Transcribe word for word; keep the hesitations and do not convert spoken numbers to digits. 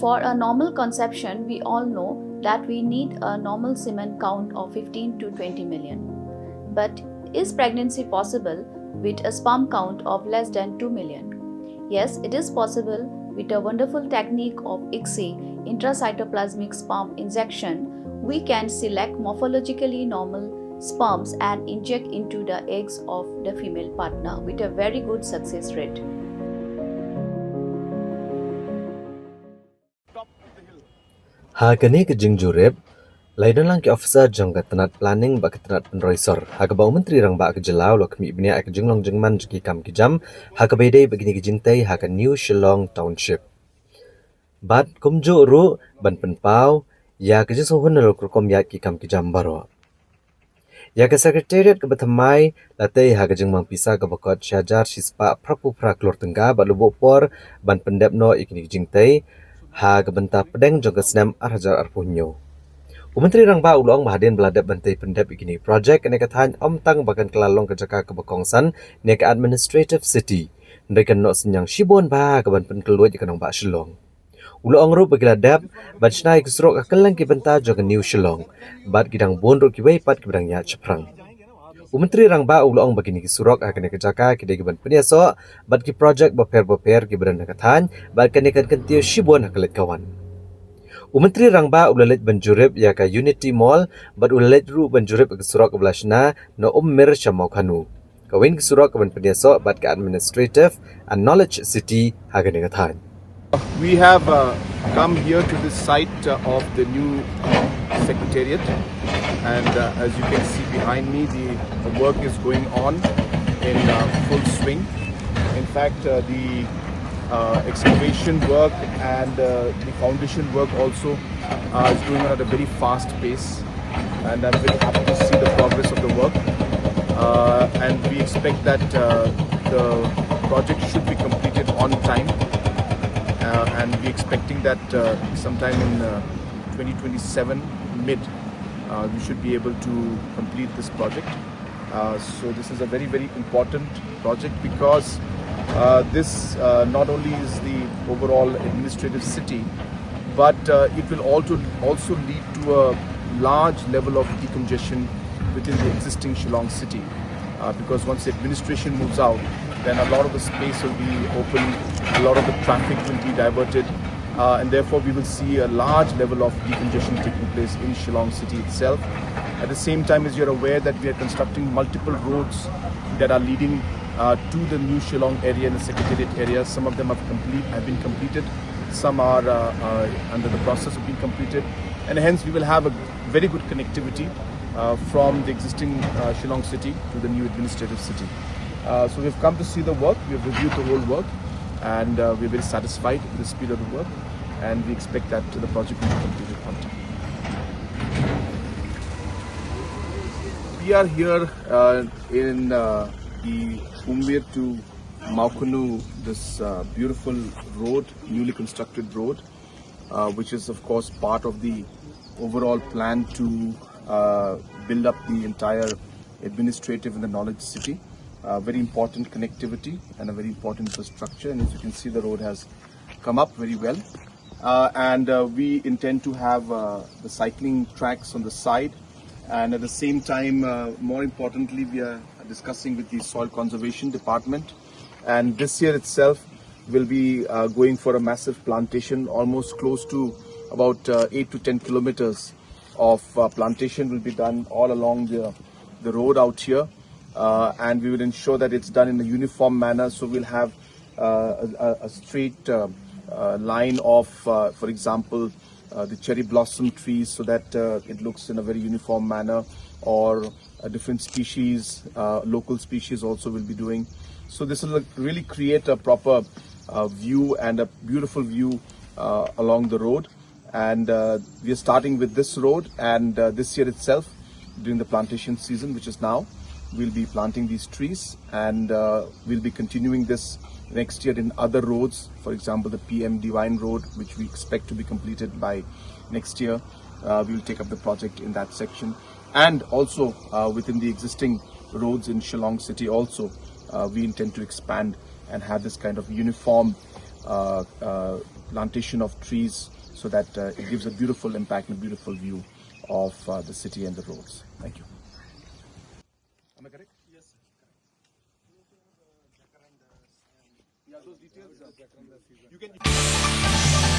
For a normal conception, we all know that we need a normal semen count of fifteen to twenty million. But is pregnancy possible with a sperm count of less than two million? Yes, it is possible. With a wonderful technique of ICSI, intracytoplasmic sperm injection, we can select morphologically normal sperms and inject into the eggs of the female partner with a very good success rate. Ha kane ka jingjurip, la ïadon lang ki officer jong ka tnat planning bad ka tnat pynroi sor, ha kaba u Myntri Rangbah ka jylla u la khmih bniah ïa ka jinglong jingman jong ki kam ki jam ha kaba ïadei bad kine ki jingtei ha ka New Shillong Township. Bad kumjuh ruh ban pynpaw ïa ka jingsngewhun na la ka rukom ïaid ki kam ki jam baroh. Ïa ka Secretariat kaba thymmai la tei ha ka jingmang pisa kaba kot shi hajar shispah phraphew phra klur tyngka bad la buh por ban pyndep noh ïa kine ki jingtei ha ka bynta pdeng jong ka snem ar hajar arphew hynñiew. U Myntri Rangbah u la ong ba hadien ba la dep ban tei pyndep ïa kine ki projek, kane ka thaiñ ym tang ba kan kylla long ka jaka kaba kongsan ne ka administrative city, hynrei kan noh synñiang shibun bha ha kaban pynkhlaiñ ïa ka nongbah Shillong. U la ong ruh ba ki la dep ban shna ïa ki surok ha kylleng ki bynta jong ka New Shillong, bad ki dang bun ruh kiwei pat kiba dang ïaid shaphrang. U Myntri Rangbah u la ong ba kine ki surok ha kane ka jaka ki dei kiban pynïasoh bad ki projek bapher bapher kiba don ha ka thaiñ, bad kane kan kyntiew shibun ha ka leit ka wan. U Myntri Rangbah u la leit ban jurip ïa ka Unity Mall bad u la leit ruh ban jurip ïa ka surok kaba la shna na Ummir sha Mawkhanu. Kawei na ki surok kaban pynïasoh bad ka administrative and knowledge city ha kane ka thaiñ. We have uh, come here to the site uh, of the new secretariat, and uh, as you can see behind me, the, the work is going on in uh, full swing. In fact, uh, the uh, excavation work and uh, the foundation work also uh, is going on at a very fast pace, and I'm very happy to see the progress of the work. Uh, and we expect that uh, the project should be completed on time, uh, and we're expecting that uh, sometime in uh, twenty twenty-seven mid, uh, we should be able to complete this project. Uh, so this is a very, very important project because uh, this uh, not only is the overall administrative city, but uh, it will also also lead to a large level of decongestion within the existing Shillong city. Uh, because once the administration moves out, then a lot of the space will be open, a lot of the traffic will be diverted, uh, and therefore we will see a large level of decongestion taking place in Shillong city itself. At the same time, as you're aware that we are constructing multiple roads that are leading uh, to the new Shillong area and the Secretariat area. Some of them have, complete, have been completed, some are uh, uh, under the process of being completed, and hence we will have a very good connectivity uh, from the existing uh, Shillong city to the new administrative city. Uh, so we've come to see the work, we've reviewed the whole work, and uh, we're very satisfied with the speed of the work, and we expect that the project will be completed on time. We are here uh, in uh, the Ummir to Mawkhanu, this uh, beautiful road, newly constructed road, uh, which is of course part of the overall plan to uh, build up the entire administrative and the knowledge city. Uh, very important connectivity and a very important infrastructure. And as you can see, the road has come up very well. Uh, and uh, we intend to have uh, the cycling tracks on the side. And at the same time, uh, more importantly, we are discussing with the Soil Conservation Department. And this year itself, will be uh, going for a massive plantation, almost close to about uh, eight to ten kilometers of uh, plantation will be done all along the, the road out here. Uh, and we will ensure that it's done in a uniform manner. So we'll have uh, a, a straight uh, uh, line of, uh, for example, uh, the cherry blossom trees, so that uh, it looks in a very uniform manner, or a different species, uh, local species also will be doing. So this will really create a proper uh, view and a beautiful view uh, along the road. And uh, we are starting with this road, and uh, this year itself, during the plantation season, which is now, we'll be planting these trees, and uh, we'll be continuing this next year in other roads. For example, the P M Divine Road, which we expect to be completed by next year. Uh, we'll take up the project in that section, and also uh, within the existing roads in Shillong city also, uh, we intend to expand and have this kind of uniform uh, uh, plantation of trees so that uh, it gives a beautiful impact and a beautiful view of uh, the city and the roads. Thank you. Am I correct? Yes, sir. Yeah, those details. Uh, you can.